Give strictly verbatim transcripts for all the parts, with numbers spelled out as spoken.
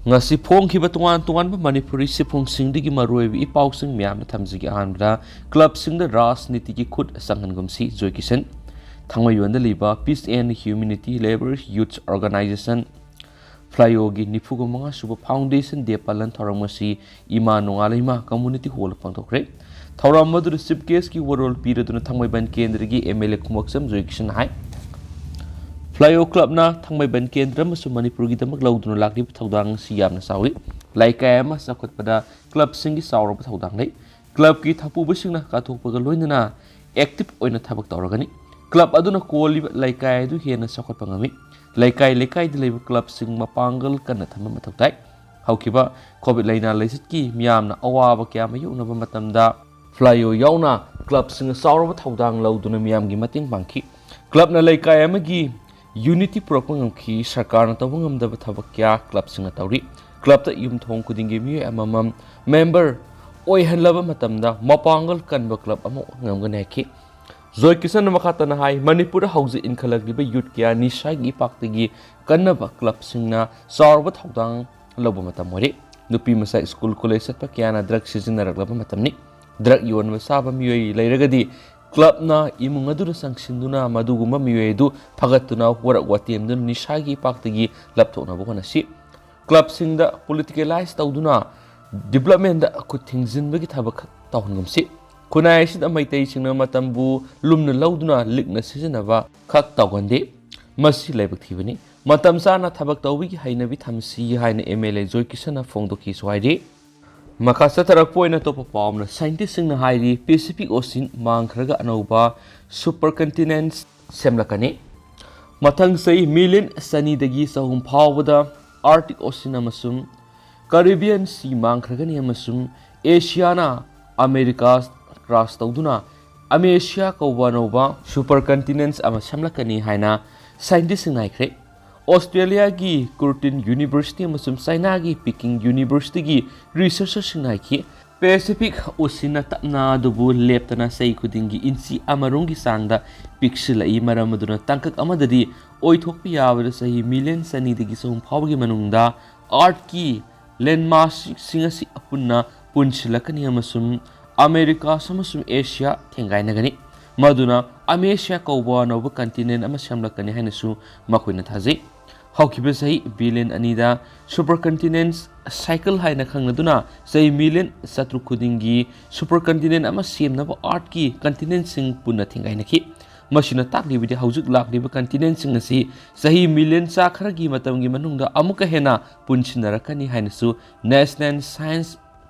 ꯉꯁꯤ ꯐꯣꯡꯈꯤꯕ ꯇꯣꯉꯥꯟ ꯇꯣꯉꯥꯟꯕ ꯃꯅꯤꯄꯨꯔꯤ ꯁꯤꯐꯨꯡꯁꯤꯡꯗꯒꯤ ꯃꯔꯨꯑꯣꯏꯕ ꯏ ꯄꯥꯎꯁꯤꯡ ꯃꯌꯥꯝꯅ ꯊꯝꯖꯒꯦ꯫ ꯑꯍꯥꯟꯕꯗ ꯀ꯭ꯂꯕꯁꯤꯡꯗ ꯔꯥꯖꯅꯤꯇꯤꯒꯤ ꯈꯨꯠ ꯆꯪꯍꯟꯒꯨꯝꯁꯤ꯫ ꯖꯣꯏ ꯀꯤꯁꯟ꯫ ꯊꯥꯡꯃꯩꯕꯟꯗ ꯂꯩꯕ Peace and Humanity Labour Youth Organization, ꯐ꯭ꯂꯥꯏꯑꯣꯒꯤ ꯅꯤꯐꯨꯒ ꯃꯉꯥ ꯁꯨꯕ Foundation Day ꯄꯥꯂꯟ ꯊꯧꯔꯝ ꯑꯁꯤ ꯏꯃꯥ ꯅꯣꯡꯉꯥꯜꯂꯩꯃ Community Hall ꯄꯥꯡꯊꯣꯛꯈ꯭ꯔꯦ꯫ ꯊꯧꯔꯝ ꯑꯗꯨꯗ Chief Guestꯀꯤ ꯋꯥꯔꯣꯜ ꯄꯤꯔꯗꯨꯅ ꯊꯥꯡꯃꯩꯕꯟ ꯀꯦꯟꯗ꯭ꯔꯒꯤ MLA ꯈꯨꯃꯛꯆꯝ ꯖꯣꯏ ꯀꯤꯁꯟꯅ ꯍꯥꯏ, ꯐ꯭ꯂꯥꯏꯑꯣ ꯀ꯭ꯂꯕꯅ ꯊꯥꯡꯃꯩꯕꯟ ꯀꯦꯟꯗ꯭ꯔ ꯑꯃꯁꯨꯡ ꯃꯅꯤꯄꯨꯔꯒꯤꯗꯃꯛ ꯂꯧꯗꯨꯅ ꯂꯥꯛꯂꯤꯕ ꯊꯧꯗꯥꯡ ꯑꯁꯤ ꯌꯥꯝꯅ ꯆꯥꯎꯏ꯫ ꯂꯩꯀꯥꯏ ꯑꯃ ꯆꯥꯎꯈꯠꯄꯗ ꯀ꯭ꯂꯕꯁꯤꯡꯒꯤ ꯆꯥꯎꯔꯕ ꯊꯧꯗꯥꯡ ꯂꯩ꯫ ꯀ꯭ꯂꯕꯀꯤ ꯊꯧꯄꯨꯕꯁꯤꯡꯅ ꯀꯠꯊꯣꯛꯄꯒ ꯂꯣꯏꯅꯅ active ꯑꯣꯏꯅ ꯊꯕꯛ ꯇꯧꯔꯒꯅꯤ꯫ ꯀ꯭ꯂꯕ ꯑꯗꯨꯅ ꯀꯣꯜꯂꯤꯕ ꯂꯩꯀꯥꯏ ꯑꯗꯨ ꯍꯦꯟꯅ ꯆꯥꯎꯈꯠꯄ ꯉꯝꯃꯤ꯫ ꯂꯩꯀꯥꯏ ꯂꯩꯀꯥꯏꯗ ꯂꯩꯕ ꯀ꯭ꯂꯕꯁꯤꯡ ꯃꯄꯥꯡꯒꯜ ꯀꯟꯅ ꯊꯝꯕ ꯃꯊꯧ ꯇꯥꯏ꯫ ꯍꯧꯈꯤꯕ ꯀꯣꯚꯤꯗ ꯂꯥꯏꯅꯥ ꯂꯥꯏꯆꯠꯀꯤ ꯃꯤꯌꯥꯝꯅ ꯑꯋꯥꯕ ꯀꯌꯥ ꯃꯥꯌꯣꯛꯅꯕ ꯃꯇꯝꯗ ꯐ꯭ꯂꯥꯏꯑꯣ ꯌꯥꯎꯅ ꯀ꯭ꯂꯕꯁꯤꯡꯅ ꯆꯥꯎꯔꯕ ꯊꯧꯗꯥꯡ ꯂꯧꯗꯨꯅ ꯃꯤꯌꯥꯝꯒꯤ ꯃꯇꯦꯡ ꯄꯥꯡꯈꯤ꯫ ꯀ꯭ꯂꯕꯅ ꯂꯩꯀꯥꯏ ꯑꯃꯒꯤ unity ꯄꯨꯔꯛꯄ ꯉꯝꯈꯤ꯫ ꯁꯔꯀꯥꯔꯅ ꯇꯧꯕ ꯉꯝꯗꯕ ꯊꯕꯛ ꯀꯌꯥ ꯀ꯭ꯂꯕꯁꯤꯡꯅ ꯇꯧꯔꯤ꯫ ꯀ꯭ꯂꯕꯇ ꯌꯨꯝꯊꯣꯡ ꯈꯨꯗꯤꯡꯒꯤ ꯃꯤꯑꯣꯏ ꯑꯃꯃꯝ member ꯑꯣꯏꯍꯜꯂꯕ ꯃꯇꯝꯗ ꯃꯄꯥꯡꯒꯜ ꯀꯟꯕ ꯀ꯭ꯂꯕ ꯑꯃ ꯉꯝꯒꯅꯤ ꯍꯥꯏꯈꯤ꯫ ꯖꯣꯏ ꯀꯤꯁꯟꯅ ꯃꯈꯥ ꯇꯥꯅ ꯍꯥꯏ, ꯃꯅꯤꯄꯨꯔꯗ ꯍꯧꯖꯤꯛ ꯏꯟꯈꯠꯂꯛꯂꯤꯕ youth ꯀꯌꯥ ꯅꯤꯁꯥꯒꯤ ꯏꯄꯥꯛꯇꯒꯤ ꯀꯟꯅꯕ ꯀ꯭ꯂꯕꯁꯤꯡꯅ ꯆꯥꯎꯔꯕ ꯊꯧꯗꯥꯡ ꯂꯧꯕ ꯃꯇꯝ ꯑꯣꯏꯔꯦ꯫ ꯅꯨꯄꯤ ꯃꯆꯥ ꯁ꯭ꯀꯨꯜ ꯀꯣꯂꯦꯖ ꯆꯠꯄ ꯀꯌꯥꯅ ꯗ꯭ꯔꯒ ꯁꯤꯖꯤꯟꯅꯔꯛꯂꯕ ꯃꯇꯝꯅꯤ꯫ ꯗ꯭ꯔꯒ ꯌꯣꯟꯕ ꯆꯥꯕ ꯃꯤꯑꯣꯏ ꯂꯩꯔꯒꯗꯤ ꯀ꯭ꯂꯕꯅ ꯏꯃꯨꯡ ꯑꯗꯨꯗ ꯆꯪꯁꯤꯟꯗꯨꯅ ꯃꯗꯨꯒꯨꯝꯕ ꯃꯤꯑꯣꯏ ꯑꯗꯨ ꯐꯒꯠꯇꯨꯅ ꯋꯥꯔꯛ ꯋꯥꯇꯦꯝꯗꯨꯅ ꯅꯤꯁꯥꯒꯤ ꯏꯄꯥꯛꯇꯒꯤ ꯂꯥꯞꯊꯣꯛꯅꯕ ꯍꯣꯠꯅꯁꯤ꯫ ꯀ꯭ꯂꯕꯁꯤꯡꯗ politicalize ꯇꯧꯗꯨꯅ developmentꯗ ꯈꯨꯠ ꯊꯤꯡꯖꯤꯟꯕꯒꯤ ꯊꯕꯛ ꯈꯛ ꯇꯧꯍꯟꯒꯨꯝꯁꯤ꯫ ꯈꯨꯟꯅꯥꯏ ꯑꯁꯤꯗ ꯃꯩꯇꯩꯁꯤꯡꯅ ꯃꯇꯝꯕꯨ ꯂꯨꯝꯅ ꯂꯧꯗꯨꯅ ꯂꯤꯛꯅ ꯁꯤꯖꯤꯟꯅꯕ ꯈꯛ ꯇꯧꯍꯟꯗꯦ꯫ ꯃꯁꯤ ꯂꯥꯏꯕꯛ ꯊꯤꯕꯅꯤ꯫ ꯃꯇꯝ ꯆꯥꯅ ꯊꯕꯛ ꯇꯧꯕꯒꯤ ꯍꯩꯅꯕꯤ ꯊꯝꯁꯤ ꯍꯥꯏꯅ MLA ꯖꯣꯏ ꯀꯤꯁꯟꯅ ꯐꯣꯡꯗꯣꯛꯈꯤꯁꯨ ꯍꯥꯏꯔꯤ꯫ ꯃꯈꯥ ꯆꯠꯊꯔꯛꯄ ꯑꯣꯏꯅ ꯑꯇꯣꯞꯄ ꯄꯥꯎ ꯑꯃꯅ, scientistꯁꯤꯡꯅ ꯍꯥꯏꯔꯤ Pacific Ocean ꯃꯥꯡꯈ꯭ꯔꯒ ꯑꯅꯧꯕ supercontinents ꯁꯦꯝꯂꯛꯀꯅꯤ꯫ ꯃꯊꯪ ꯆꯍꯤ million ꯆꯅꯤꯗꯒꯤ ꯆꯍꯨꯝ ꯐꯥꯎꯕꯗ Arctic Ocean ꯑꯃꯁꯨꯡ Caribbean Sea ꯃꯥꯡꯈ꯭ꯔꯒꯅꯤ ꯑꯃꯁꯨꯡ Asiaꯅ America cross ꯇꯧꯗꯨꯅ Amasia ꯀꯧꯕ ꯑꯅꯧꯕ supercontinents ꯑꯃ ꯁꯦꯝꯂꯛꯀꯅꯤ ꯍꯥꯏꯅ scientistꯁꯤꯡꯅ ꯍꯥꯏꯈ꯭ꯔꯦ꯫ Australiaꯒꯤ Curtin University ꯑꯃꯁꯨꯡ Chinaꯒꯤ Peking Universityꯒꯤ researcherꯁꯤꯡꯅ ꯍꯥꯏꯈꯤ, Pacific Oceanꯅ ꯇꯞꯅ ꯑꯗꯨꯕꯨ ꯂꯦꯞꯇꯅ ꯆꯍꯤ ꯈꯨꯗꯤꯡꯒꯤ ꯏꯟꯆꯤ ꯑꯃꯔꯣꯝꯒꯤ ꯆꯥꯡꯗ ꯄꯤꯛꯁꯤꯜꯂꯛꯏ, ꯃꯔꯝ ꯑꯗꯨꯅ ꯇꯥꯡꯀꯛ ꯑꯃꯗꯗꯤ ꯑꯣꯏꯊꯣꯛꯄ ꯌꯥꯕꯗ ꯆꯍꯤ million ꯆꯅꯤꯗꯒꯤ ꯆꯍꯨꯝ ꯐꯥꯎꯕꯒꯤ ꯃꯅꯨꯡꯗ Earthꯀꯤ landmassꯁꯤꯡ ꯑꯁꯤ ꯄꯨꯟꯅ ꯄꯨꯟꯁꯤꯜꯂꯛꯀꯅꯤ ꯑꯃꯁꯨꯡ Americas ꯑꯃꯁꯨꯡ Asia ꯊꯦꯡꯒꯥꯏꯅꯒꯅꯤ꯫ ꯃꯗꯨꯅ Amasia ꯀꯧꯕ ꯑꯅꯧꯕ continent ꯑꯃ ꯁꯦꯝꯂꯛꯀꯅꯤ ꯍꯥꯏꯅꯁꯨ ꯃꯈꯣꯏꯅ ꯊꯥꯖꯩ꯫ ꯍꯧꯈꯤꯕ ꯆꯍꯤ billion ꯑꯅꯤꯗ supercontinents cycle ꯍꯥꯏꯅ ꯈꯪꯅꯗꯨꯅ ꯆꯍꯤ million ꯆꯥꯇ꯭ꯔꯨꯛ ꯈꯨꯗꯤꯡꯒꯤ supercontinent ꯑꯃ ꯁꯦꯝꯅꯕ Earthꯀꯤ continentꯁꯤꯡ ꯄꯨꯟꯅ ꯊꯦꯡꯒꯥꯏꯅꯈꯤ꯫ ꯃꯁꯤꯅ ꯇꯥꯛꯂꯤꯕꯗꯤ ꯍꯧꯖꯤꯛ ꯂꯥꯛꯂꯤꯕ continentꯁꯤꯡ ꯑꯁꯤ ꯆꯍꯤ million ꯆꯥ ꯈꯔꯒꯤ ꯃꯇꯝꯒꯤ ꯃꯅꯨꯡꯗ ꯑꯃꯨꯛꯀ ꯍꯦꯟꯅ ꯄꯨꯟꯁꯤꯟꯅꯔꯛꯀꯅꯤ ꯍꯥꯏꯅꯁꯨ National Science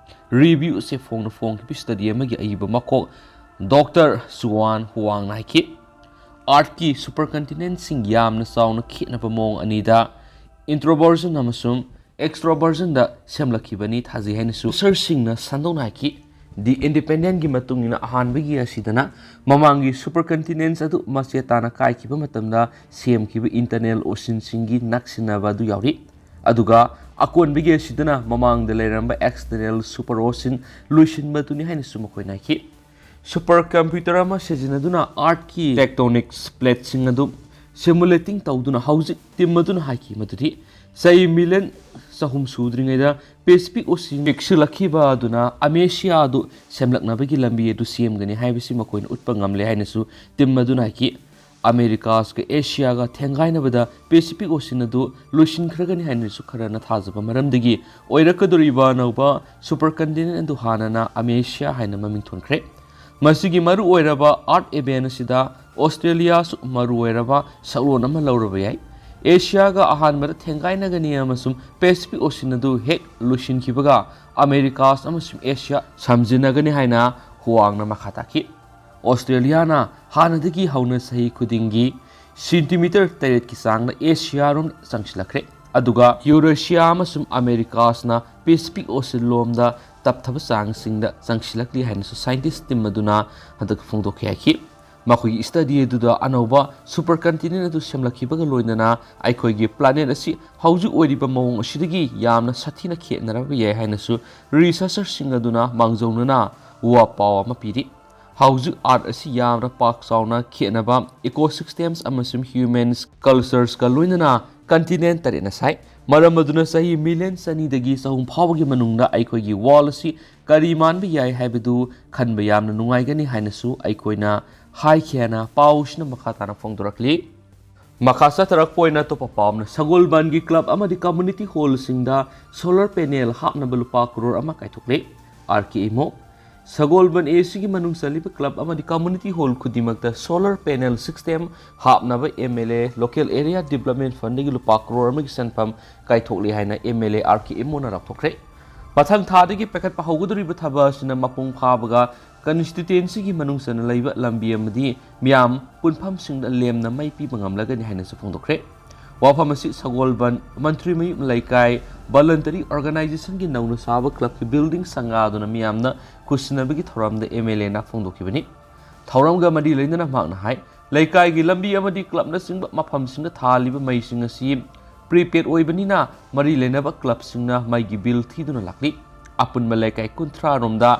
Review ꯑꯁꯤ ꯐꯣꯡꯅ ꯐꯣꯡꯈꯤꯕ study ꯑꯃꯒꯤ ꯑꯏꯕ ꯃꯀꯣꯛ Doctor Chuan Huangꯅ ꯍꯥꯏꯈꯤ꯫ Earthꯀꯤ supercontinentꯁꯤꯡ ꯌꯥꯝꯅ ꯆꯥꯎꯅ ꯈꯦꯠꯅꯕ ꯃꯑꯣꯡ ꯑꯅꯤꯗ, introversion ꯑꯃꯁꯨꯡ extroversionꯗ ꯁꯦꯝꯂꯛꯈꯤꯕꯅꯤ ꯊꯥꯖꯩ ꯍꯥꯏꯅꯁꯨ researcherꯁꯤꯡꯅ ꯁꯟꯗꯣꯛꯅ ꯍꯥꯏꯈꯤ꯫ The Independentꯀꯤ ꯃꯇꯨꯡ ꯏꯟꯅ, ꯑꯍꯥꯟꯕꯒꯤ ꯑꯁꯤꯗꯅ ꯃꯃꯥꯡꯒꯤ supercontinents ꯑꯗꯨ ꯃꯆꯦ ꯇꯥꯅ ꯀꯥꯏꯈꯤꯕ ꯃꯇꯝꯗ ꯁꯦꯝꯈꯤꯕ internal oceanꯁꯤꯡꯒꯤ ꯅꯛꯁꯤꯟꯅꯕ ꯑꯗꯨ ꯌꯥꯎꯔꯤ꯫ ꯑꯗꯨꯒ ꯑꯀꯣꯟꯕꯒꯤ ꯑꯁꯤꯗꯅ ꯃꯃꯥꯡꯗ ꯂꯩꯔꯝꯕ external superocean ꯂꯣꯏꯁꯤꯟꯕꯗꯨꯅꯤ ꯍꯥꯏꯅꯁꯨ ꯃꯈꯣꯏꯅ ꯍꯥꯏꯈꯤ꯫ Supercomputer ꯑꯃ ꯁꯤꯖꯤꯟꯅꯗꯨꯅ Earthꯀꯤ tectonic plateꯁꯤꯡ ꯑꯗꯨ simulating ꯇꯧꯗꯨꯅ ꯍꯧꯖꯤꯛ team ꯑꯗꯨꯅ ꯍꯥꯏꯈꯤ ꯃꯗꯨꯗꯤ ꯆꯍꯤ million ꯆꯍꯨꯝ ꯁꯨꯗ꯭ꯔꯤꯉꯩꯗ Pacific Ocean ꯄꯤꯛꯁꯤꯜꯂꯛꯈꯤꯕ ꯑꯗꯨꯅ Amasia ꯑꯗꯨ ꯁꯦꯝꯂꯛꯅꯕꯒꯤ ꯂꯝꯕꯤ ꯑꯗꯨ ꯁꯦꯝꯒꯅꯤ ꯍꯥꯏꯕꯁꯤ ꯃꯈꯣꯏꯅ ꯎꯠꯄ ꯉꯝꯂꯦ ꯍꯥꯏꯅꯁꯨ team ꯑꯗꯨꯅ ꯍꯥꯏꯈꯤ꯫ Americasꯒ Asiaꯒ ꯊꯦꯡꯒꯥꯏꯅꯕꯗ Pacific Ocean ꯑꯗꯨ ꯂꯣꯏꯁꯤꯟꯈ꯭ꯔꯒꯅꯤ ꯍꯥꯏꯅꯁꯨ ꯈꯔꯅ ꯊꯥꯖꯕ ꯃꯔꯝꯗꯒꯤ ꯑꯣꯏꯔꯛꯀꯗꯧꯔꯤꯕ ꯑꯅꯧꯕ supercontinent ꯑꯗꯨ ꯍꯥꯟꯅꯅ Amasia ꯍꯥꯏꯅ ꯃꯃꯤꯡ ꯊꯣꯟꯈ꯭ꯔꯦ꯫ ꯃꯁꯤꯒꯤ ꯃꯔꯨ ꯑꯣꯏꯔꯕ Earth event ꯑꯁꯤꯗ Australiaꯁꯨ ꯃꯔꯨ ꯑꯣꯏꯔꯕ ꯁꯛꯂꯣꯟ ꯑꯃ ꯂꯧꯔꯕ ꯌꯥꯏ꯫ Asiaꯒ ꯑꯍꯥꯟꯕꯗ ꯊꯦꯡꯒꯥꯏꯅꯒꯅꯤ ꯑꯃꯁꯨꯡ Pacific Ocean ꯑꯗꯨ ꯍꯦꯛ ꯂꯣꯏꯁꯤꯟꯈꯤꯕꯒ Americas ꯑꯃꯁꯨꯡ Asia ꯁꯝꯖꯤꯟꯅꯒꯅꯤ ꯍꯥꯏꯅ Huangꯅ ꯃꯈꯥ ꯇꯥꯈꯤ꯫ Australiaꯅ ꯍꯥꯟꯅꯗꯒꯤ ꯍꯧꯅ ꯆꯍꯤ ꯈꯨꯗꯤꯡꯒꯤ centimeter ꯇꯔꯦꯠꯀꯤ ꯆꯥꯡꯗ Asiaꯔꯣꯝ ꯆꯪꯁꯤꯜꯂꯛꯈ꯭ꯔꯦ, ꯑꯗꯨꯒ Eurasia ꯑꯃꯁꯨꯡ Americasꯅ Pacific Ocean ꯂꯣꯝꯗ ꯇꯞꯊꯕ ꯆꯥꯡꯁꯤꯡꯗ ꯆꯪꯁꯤꯜꯂꯛꯂꯤ ꯍꯥꯏꯅꯁꯨ scientist team ꯑꯗꯨꯅ ꯍꯟꯗꯛ ꯐꯣꯡꯗꯣꯛꯈꯤ ꯍꯥꯏꯈꯤ꯫ ꯃꯈꯣꯏꯒꯤ study ꯑꯗꯨꯗ ꯑꯅꯧꯕ supercontinent ꯑꯗꯨ ꯁꯦꯝꯂꯛꯈꯤꯕꯒ ꯂꯣꯏꯅꯅ ꯑꯩꯈꯣꯏꯒꯤ planet ꯑꯁꯤ ꯍꯧꯖꯤꯛ ꯑꯣꯏꯔꯤꯕ ꯃꯑꯣꯡ ꯑꯁꯤꯗꯒꯤ ꯌꯥꯝꯅ ꯁꯥꯊꯤꯅ ꯈꯦꯠꯅꯔꯕ ꯌꯥꯏ ꯍꯥꯏꯅꯁꯨ researcherꯁꯤꯡ ꯑꯗꯨꯅ ꯃꯥꯡꯖꯧꯅꯅ ꯋꯥ ꯄꯥꯎ ꯑꯃ ꯄꯤꯔꯤ꯫ ꯍꯧꯖꯤꯛ Earth ꯑꯁꯤ ꯌꯥꯝꯅ ꯄꯥꯛ ꯆꯥꯎꯅ ꯈꯦꯠꯅꯕ ecosystems ꯑꯃꯁꯨꯡ humans culturesꯀ ꯂꯣꯏꯅꯅ continent ꯇꯔꯦꯠꯅ ꯁꯥꯏ꯫ ꯃꯔꯝ ꯑꯗꯨꯅ ꯆꯍꯤ ꯃꯤꯂꯤꯌꯟ ꯆꯅꯤꯗꯒꯤ ꯆꯍꯨꯝ ꯐꯥꯎꯕꯒꯤ ꯃꯅꯨꯡꯗ ꯑꯩꯈꯣꯏꯒꯤ ꯋꯥꯔꯜ ꯑꯁꯤ ꯀꯔꯤ ꯃꯥꯟꯕ ꯌꯥꯏ ꯍꯥꯏꯕꯗꯨ ꯈꯟꯕ ꯌꯥꯝꯅ ꯅꯨꯡꯉꯥꯏꯒꯅꯤ ꯍꯥꯏꯅꯁꯨ ꯑꯩꯈꯣꯏꯅ ꯍꯥꯏꯈꯤ ꯍꯥꯏꯅ ꯄꯥꯎꯁꯤꯅ ꯃꯈꯥ ꯇꯥꯅ ꯐꯣꯡꯗꯣꯔꯛꯂꯤ꯫ ꯃꯈꯥ ꯆꯠꯊꯔꯛꯄ ꯑꯣꯏꯅ ꯑꯇꯣꯞꯄ ꯄꯥꯎ ꯑꯃꯅ ꯁꯒꯣꯜꯕꯟꯒꯤ ꯀ꯭ꯂꯕ ꯑꯃꯗꯤ ꯀꯝꯃ꯭ꯌꯨꯅꯤꯇꯤ ꯍꯣꯜꯁꯤꯡꯗ ꯁꯣꯂꯔ ꯄꯦꯅꯦꯜ ꯍꯥꯞꯅꯕ ꯂꯨꯄꯥ ꯀ꯭ꯔꯣꯔ ꯑꯃ ꯀꯥꯏꯊꯣꯛꯂꯦ꯫ ꯑꯥꯔ ꯀꯦ ꯏꯃꯣ꯫ ꯁꯒꯣꯜꯕꯟ ꯑꯦ ꯁꯤꯒꯤ ꯃꯅꯨꯡ ꯆꯜꯂꯤꯕ ꯀ꯭ꯂꯕ ꯑꯃꯗꯤ ꯀꯝꯃ꯭ꯌꯨꯅꯤꯇꯤ ꯍꯣꯜ ꯈꯨꯗꯤꯡꯃꯛꯇ ꯁꯣꯂꯔ ꯄꯦꯅꯦꯜ ꯁꯤꯁꯇꯦꯝ ꯍꯥꯞꯅꯕ M L A local area development ꯐꯟꯗꯒꯤ ꯂꯨꯄꯥ ꯀ꯭ꯔꯣꯔ ꯑꯃꯒꯤ ꯁꯦꯟꯐꯝ ꯀꯥꯏꯊꯣꯛꯂꯤ ꯍꯥꯏꯅ M L A R K ꯏꯃꯣꯅ ꯂꯥꯎꯊꯣꯛꯈ꯭ꯔꯦ꯫ ꯃꯊꯪ ꯊꯥꯗꯒꯤ ꯄꯥꯏꯈꯠꯄ ꯍꯧꯒꯗꯧꯔꯤꯕ ꯊꯕꯛ ꯑꯁꯤꯅ ꯃꯄꯨꯡ ꯐꯥꯕꯒ ꯀꯟꯁꯇꯤꯇ꯭ꯋꯦꯟꯁꯤꯒꯤ ꯃꯅꯨꯡ ꯆꯟꯅ ꯂꯩꯕ ꯂꯝꯕꯤ ꯑꯃꯗꯤ ꯃꯤꯌꯥꯝ ꯄꯨꯟꯐꯝꯁꯤꯡꯗ ꯂꯦꯝꯅ ꯃꯩ ꯄꯤꯕ ꯉꯝꯂꯒꯅꯤ ꯍꯥꯏꯅꯁꯨ ꯐꯣꯡꯗꯣꯛꯈ꯭ꯔꯦ꯫ ꯋꯥꯐꯝ ꯑꯁꯤ ꯁꯒꯣꯜꯕꯟ ꯃꯟꯇ꯭ꯔꯤ ꯃꯌꯨꯝ ꯂꯩꯀꯥꯏ ꯚꯣꯂꯟꯇꯔꯤ ꯑꯣꯔꯒꯅꯥꯏꯖꯦꯁꯟꯒꯤ ꯅꯧꯅ ꯁꯥꯕ ꯀ꯭ꯂꯕꯀꯤ ꯕꯤꯜꯗꯤꯡ ꯁꯪꯒꯥꯗꯨꯅ ꯃꯤꯌꯥꯝꯅ ꯈꯨꯠꯁꯤꯟꯅꯕꯒꯤ ꯊꯧꯔꯝꯗ ꯑꯦꯝ ꯑꯦꯜ ꯑꯦꯅ ꯐꯣꯡꯗꯣꯛꯈꯤꯕꯅꯤ꯫ ꯊꯧꯔꯝꯒ ꯃꯔꯤ ꯂꯩꯅꯅ ꯃꯍꯥꯛꯅ ꯍꯥꯏ, ꯂꯩꯀꯥꯏꯒꯤ ꯂꯝꯕꯤ ꯑꯃꯗꯤ ꯀ꯭ꯂꯕꯅꯆꯤꯡꯕ ꯃꯐꯝꯁꯤꯡꯗ ꯊꯥꯜꯂꯤꯕ ꯃꯩꯁꯤꯡ ꯑꯁꯤ ꯄ꯭ꯔꯤꯄꯦꯗ ꯑꯣꯏꯕꯅꯤꯅ ꯃꯔꯤ ꯂꯩꯅꯕ ꯀ꯭ꯂꯕꯁꯤꯡꯅ ꯃꯩꯒꯤ ꯕꯤꯜ ꯊꯤꯗꯨꯅ ꯂꯥꯛꯂꯤ꯫ ꯑꯄꯨꯟꯕ ꯂꯩꯀꯥꯏ ꯀꯨꯟꯊ꯭ꯔꯥ ꯔꯣꯝꯗ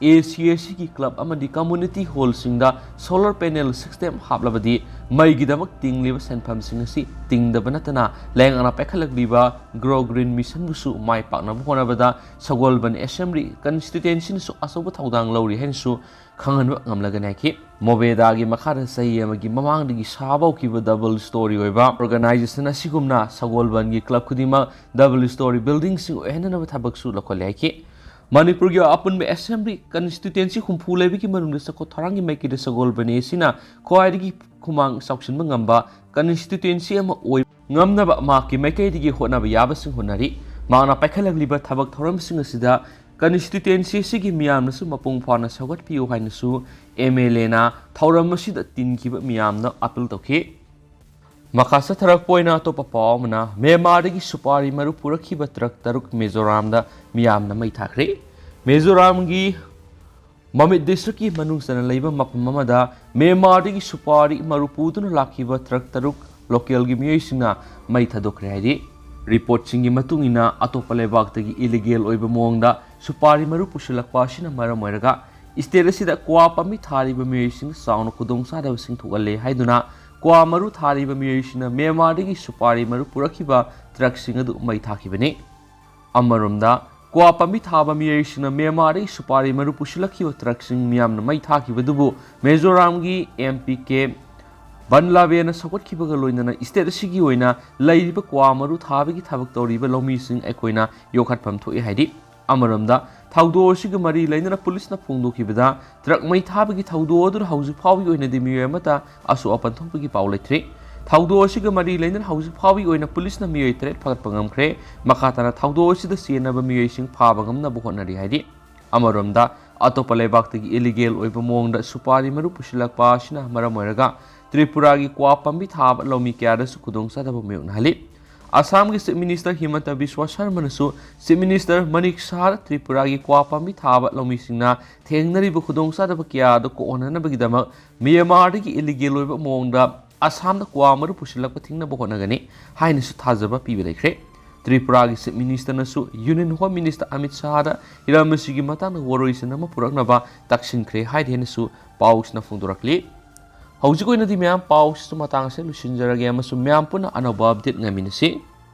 ꯑꯦ ꯁꯤ ꯑꯦ ꯁꯤꯒꯤ ꯀ꯭ꯂꯕ ꯑꯃꯗꯤ ꯀꯝꯃ꯭ꯌꯨꯅꯤꯇꯤ ꯍꯣꯜꯁꯤꯡꯗ ꯁꯣꯂꯔ ꯄꯦꯅꯦꯜ ꯁꯤꯁꯇꯦꯝ ꯍꯥꯞꯂꯕꯗꯤ ꯃꯩꯒꯤꯗꯃꯛ ꯇꯤꯡꯂꯤꯕ ꯁꯦꯟꯐꯝꯁꯤꯡ ꯑꯁꯤ ꯇꯤꯡꯗꯕ ꯅꯠꯇꯅ ꯂꯩꯉꯥꯛꯅ ꯄꯥꯏꯈꯠꯂꯛꯂꯤꯕ ꯒ꯭ꯔꯣ ꯒ꯭ꯔꯤꯟ ꯃꯤꯁꯟꯕꯨꯁꯨ ꯃꯥꯏ ꯄꯥꯛꯅꯕ ꯍꯣꯠꯅꯕꯗ ꯁꯒꯣꯜꯕꯟ ꯑꯦꯁꯦꯝꯕ꯭ꯂꯤ ꯀꯟꯁꯇꯤꯇ꯭ꯋꯦꯟꯁꯤꯅꯁꯨ ꯑꯆꯧꯕ ꯊꯧꯗꯥꯡ ꯂꯧꯔꯤ ꯍꯥꯏꯅꯁꯨ ꯈꯪꯍꯟꯕ ꯉꯝꯂꯒꯅꯤ ꯍꯥꯏꯈꯤ꯫ ꯃꯣꯕꯦꯗꯥꯒꯤ ꯃꯈꯥꯗ ꯆꯍꯤ ꯑꯃꯒꯤ ꯃꯃꯥꯡꯗꯒꯤ ꯁꯥꯕ ꯍꯧꯈꯤꯕ ꯗꯕꯜ ꯁ꯭ꯇꯣꯔꯤ ꯑꯣꯏꯕ ꯑꯣꯔꯒꯅꯥꯏꯖꯦꯁꯟ ꯑꯁꯤꯒꯨꯝꯅ ꯁꯒꯣꯜꯕꯟꯒꯤ ꯀ꯭ꯂꯕ ꯈꯨꯗꯤꯡꯃꯛ ꯗꯕꯜ ꯁ꯭ꯇꯣꯔꯤ ꯕꯤꯜꯗꯤꯡꯁꯤꯡ ꯑꯣꯏꯍꯟꯅꯅꯕ ꯊꯕꯛꯁꯨ ꯂꯧꯈꯠꯂꯦ ꯍꯥꯏꯈꯤ꯫ ꯃꯅꯤꯄꯨꯔꯒꯤ ꯑꯄꯨꯟꯕ ꯑꯦꯁꯦꯝꯕ꯭ꯂꯤ ꯀꯟꯁꯇꯤꯇ꯭ꯋꯦꯟꯁꯤ ꯍꯨꯝꯐꯨ ꯂꯩꯕꯒꯤ ꯃꯅꯨꯡꯗ ꯆꯥꯎꯈꯠ ꯊꯧꯔꯥꯡꯒꯤ ꯃꯥꯏꯀꯩꯗ ꯁꯒꯣꯜꯕꯟ ꯑꯦ ꯁꯤꯅ ꯈ꯭ꯋꯥꯏꯗꯒꯤ ꯈꯨꯃꯥꯡ ꯆꯥꯎꯁꯤꯟꯕ ꯉꯝꯕ ꯀꯟꯁꯇꯤꯇ꯭ꯋꯦꯟꯁꯤ ꯑꯃ ꯑꯣꯏ ꯉꯝꯅꯕ ꯃꯍꯥꯛꯀꯤ ꯃꯥꯏꯀꯩꯗꯒꯤ ꯍꯣꯠꯅꯕ ꯌꯥꯕꯁꯤꯡ ꯍꯣꯠꯅꯔꯤ꯫ ꯃꯍꯥꯛꯅ ꯄꯥꯏꯈꯠꯂꯛꯂꯤꯕ ꯊꯕꯛ ꯊꯧꯔꯝꯁꯤꯡ ꯑꯁꯤꯗ ꯀꯟꯁꯇꯤꯇ꯭ꯋꯦꯟꯁꯤ ꯑꯁꯤꯒꯤ ꯃꯤꯌꯥꯝꯅꯁꯨ ꯃꯄꯨꯡ ꯐꯥꯅ ꯁꯧꯒꯠꯄꯤꯌꯨ ꯍꯥꯏꯅꯁꯨ ꯑꯦꯝ ꯑꯦꯜ ꯑꯦꯅ ꯊꯧꯔꯝ ꯑꯁꯤꯗ ꯇꯤꯟꯈꯤꯕ ꯃꯤꯌꯥꯝꯅ ꯑꯄꯤꯜ ꯇꯧꯈꯤ꯫ ꯃꯈꯥ ꯆꯠꯊꯔꯛꯄ ꯑꯣꯏꯅ ꯑꯇꯣꯞꯄ ꯄꯥꯎ ꯑꯃꯅ, ꯃ꯭ꯌꯥꯟꯃꯥꯔꯗꯒꯤ ꯁꯨꯄꯥꯔꯤ ꯃꯔꯨ ꯄꯨꯔꯛꯈꯤꯕ ꯇ꯭ꯔꯛ ꯇꯔꯨꯛ ꯃꯤꯖꯣꯔꯥꯝꯗ ꯃꯤꯌꯥꯝꯅ ꯃꯩ ꯊꯥꯈ꯭ꯔꯦ꯫ ꯃꯤꯖꯣꯔꯥꯝꯒꯤ ꯃꯃꯤꯠ ꯗꯤꯁꯇ꯭ꯔꯤꯛꯀꯤ ꯃꯅꯨꯡ ꯆꯟꯅ ꯂꯩꯕ ꯃꯐꯝ ꯑꯃꯗ ꯃ꯭ꯌꯥꯟꯃꯥꯔꯗꯒꯤ ꯁꯨꯄꯥꯔꯤ ꯃꯔꯨ ꯄꯨꯗꯨꯅ ꯂꯥꯛꯈꯤꯕ ꯇ꯭ꯔꯛ ꯇꯔꯨꯛ ꯂꯣꯀꯦꯜꯒꯤ ꯃꯤꯑꯣꯏꯁꯤꯡꯅ ꯃꯩ ꯊꯥꯗꯣꯛꯈ꯭ꯔꯦ ꯍꯥꯏꯔꯤ꯫ ꯔꯤꯄꯣꯔꯠꯁꯤꯡꯒꯤ ꯃꯇꯨꯡ ꯏꯟꯅ, ꯑꯇꯣꯞꯄ ꯂꯩꯕꯥꯛꯇꯒꯤ ꯏꯂꯤꯒꯦꯜ ꯑꯣꯏꯕ ꯃꯑꯣꯡꯗ ꯁꯨꯄꯥꯔꯤ ꯃꯔꯨ ꯄꯨꯁꯤꯜꯂꯛꯄ ꯑꯁꯤꯅ ꯃꯔꯝ ꯑꯣꯏꯔꯒ ꯁ꯭ꯇꯦꯠ ꯑꯁꯤꯗ ꯀ꯭ꯋꯥ ꯄꯥꯝꯕꯤ ꯊꯥꯔꯤꯕ ꯃꯤꯑꯣꯏꯁꯤꯡꯗ ꯆꯥꯎꯅ ꯈꯨꯗꯣꯡꯆꯥꯗꯕꯁꯤꯡ ꯊꯣꯛꯍꯜꯂꯦ ꯍꯥꯏꯗꯨꯅ ꯀ꯭ꯋꯥ ꯃꯔꯨ ꯊꯥꯔꯤꯕ ꯃꯤꯑꯣꯏꯁꯤꯡꯅ ꯃ꯭ꯌꯥꯟꯃꯥꯔꯗꯒꯤ ꯁꯨꯄꯥꯔꯤ ꯃꯔꯨ ꯄꯨꯔꯛꯈꯤꯕ ꯇ꯭ꯔꯛꯁꯤꯡ ꯑꯗꯨ ꯃꯩ ꯊꯥꯈꯤꯕꯅꯤ꯫ ꯑꯃꯔꯣꯝꯗ, ꯀ꯭ꯋꯥ ꯄꯥꯝꯕꯤ ꯊꯥꯕ ꯃꯤꯑꯣꯏꯁꯤꯡꯅ ꯃ꯭ꯌꯥꯟꯃꯥꯔꯗꯒꯤ ꯁꯨꯄꯥꯔꯤ ꯃꯔꯨ ꯄꯨꯁꯤꯜꯂꯛꯈꯤꯕ ꯇ꯭ꯔꯛꯁꯤꯡ ꯃꯤꯌꯥꯝꯅ ꯃꯩ ꯊꯥꯈꯤꯕꯗꯨꯕꯨ ꯃꯤꯖꯣꯔꯥꯝꯒꯤ ꯑꯦꯝ ꯄꯤ ꯀꯦ ꯕꯟꯂꯥꯕꯦꯅ ꯁꯧꯒꯠꯈꯤꯕꯒ ꯂꯣꯏꯅꯅ ꯁ꯭ꯇꯦꯠ ꯑꯁꯤꯒꯤ ꯑꯣꯏꯅ ꯂꯩꯔꯤꯕ ꯀ꯭ꯋꯥ ꯃꯔꯨ ꯊꯥꯕꯒꯤ ꯊꯕꯛ ꯇꯧꯔꯤꯕ ꯂꯧꯃꯤꯁꯤꯡ ꯑꯩꯈꯣꯏꯅ ꯌꯣꯛꯈꯠꯐꯝ ꯊꯣꯛꯏ ꯍꯥꯏꯔꯤ꯫ ꯑꯃꯔꯣꯝꯗ, ꯊꯧꯗꯣꯛ ꯑꯁꯤꯒꯤ ꯃꯔꯤ ꯂꯩꯅꯅ ꯄꯨꯂꯤꯁꯅ ꯐꯣꯡꯗꯣꯛꯈꯤꯕꯗ, ꯇ꯭ꯔꯛ ꯃꯩ ꯊꯥꯕꯒꯤ ꯊꯧꯗꯣꯛ ꯑꯗꯨꯗ ꯍꯧꯖꯤꯛ ꯐꯥꯎꯕꯒꯤ ꯑꯣꯏꯅꯗꯤ ꯃꯤꯑꯣꯏ ꯑꯃꯠꯇ ꯑꯁꯣꯛ ꯑꯄꯟ ꯊꯣꯛꯄꯒꯤ ꯄꯥꯎ ꯂꯩꯇ꯭ꯔꯤ꯫ ꯊꯧꯗꯣꯛ ꯑꯁꯤꯒ ꯃꯔꯤ ꯂꯩꯅꯅ ꯍꯧꯖꯤꯛ ꯐꯥꯎꯕꯒꯤ ꯑꯣꯏꯅ ꯄꯨꯂꯤꯁꯅ ꯃꯤꯑꯣꯏ ꯇꯔꯦꯠ ꯐꯥꯒꯠꯄ ꯉꯝꯈ꯭ꯔꯦ꯫ ꯃꯈꯥ ꯇꯥꯅ ꯊꯧꯗꯣꯛ ꯑꯁꯤꯗ ꯆꯦꯟꯅꯕ ꯃꯤꯑꯣꯏꯁꯤꯡ ꯐꯥꯕ ꯉꯝꯅꯕ ꯍꯣꯠꯅꯔꯤ ꯍꯥꯏꯔꯤ꯫ ꯑꯃꯔꯣꯝꯗ, ꯑꯇꯣꯞꯄ ꯂꯩꯕꯥꯛꯇꯒꯤ ꯏꯂꯤꯒꯦꯜ ꯑꯣꯏꯕ ꯃꯑꯣꯡꯗ ꯁꯨꯄꯥꯔꯤ ꯃꯔꯨ ꯄꯨꯁꯤꯜꯂꯛꯄ ꯑꯁꯤꯅ ꯃꯔꯝ ꯑꯣꯏꯔꯒ ꯇ꯭ꯔꯤꯄꯨꯔꯥꯒꯤ ꯀ꯭ꯋꯥ ꯄꯥꯝꯕꯤ ꯊꯥꯕ ꯂꯧꯃꯤ ꯀꯌꯥꯗꯁꯨ ꯈꯨꯗꯣꯡꯆꯥꯗꯕ ꯃꯥꯌꯣꯛꯅꯍꯜꯂꯤ꯫ ꯑꯁꯥꯝꯒꯤ ꯆꯤꯐ ꯃꯤꯅꯤꯁꯇꯔ ꯍꯤꯃꯟꯇ ꯕꯤꯁ꯭ꯋ ꯁꯔꯃꯅꯁꯨ ꯆꯤꯐ ꯃꯤꯅꯤꯁꯇꯔ ꯃꯅꯤꯛ ꯁꯍꯥꯗ ꯇ꯭ꯔꯤꯄꯨꯔꯥꯒꯤ ꯀ꯭ꯋꯥ ꯄꯥꯝꯕꯤ ꯊꯥꯕ ꯂꯧꯃꯤꯁꯤꯡꯅ ꯊꯦꯡꯅꯔꯤꯕ ꯈꯨꯗꯣꯡꯆꯥꯗꯕ ꯀꯌꯥ ꯑꯗꯨ ꯀꯣꯛꯍꯟꯅꯅꯕꯒꯤꯗꯃꯛ ꯃ꯭ꯌꯥꯟꯃꯥꯔꯗꯒꯤ ꯏꯂꯤꯒꯦꯜ ꯑꯣꯏꯕ ꯃꯑꯣꯡꯗ ꯑꯁꯥꯝꯗ ꯀ꯭ꯋꯥ ꯃꯔꯨ ꯄꯨꯁꯤꯜꯂꯛꯄ ꯊꯤꯡꯅꯕ ꯍꯣꯠꯅꯒꯅꯤ ꯍꯥꯏꯅꯁꯨ ꯊꯥꯖꯕ ꯄꯤꯕ ꯂꯩꯈ꯭ꯔꯦ꯫ ꯇ꯭ꯔꯤꯄꯨꯔꯥꯒꯤ ꯆꯤꯐ ꯃꯤꯅꯤꯁꯇꯔꯅꯁꯨ ꯌꯨꯅꯤꯌꯟ ꯍꯣꯝ ꯃꯤꯅꯤꯁꯇꯔ ꯑꯃꯤꯠ ꯁꯍꯥꯗ ꯍꯤꯔꯝ ꯑꯁꯤꯒꯤ ꯃꯇꯥꯡꯗ ꯋꯥꯔꯣꯏꯁꯤꯟ ꯑꯃ ꯄꯨꯔꯛꯅꯕ ꯇꯛꯁꯤꯟꯈ꯭ꯔꯦ ꯍꯥꯏꯔꯤ ꯍꯥꯏꯅꯁꯨ ꯄꯥꯎꯁꯤꯅ ꯐꯣꯡꯗꯣꯔꯛꯂꯤ꯫ ꯍꯧꯖꯤꯛ ꯑꯣꯏꯅꯗꯤ ꯃꯌꯥꯝ, ꯄꯥꯎꯁꯤꯁꯨ ꯃꯇꯥꯡ ꯑꯁꯤꯗ ꯂꯣꯏꯁꯤꯟꯖꯔꯒꯦ ꯑꯃꯁꯨꯡ ꯃꯌꯥꯝ ꯄꯨꯟꯅ ꯑꯅꯧꯕ ꯑꯞꯗꯦꯠ ꯉꯥꯏꯃꯤꯟꯅꯁꯤ꯫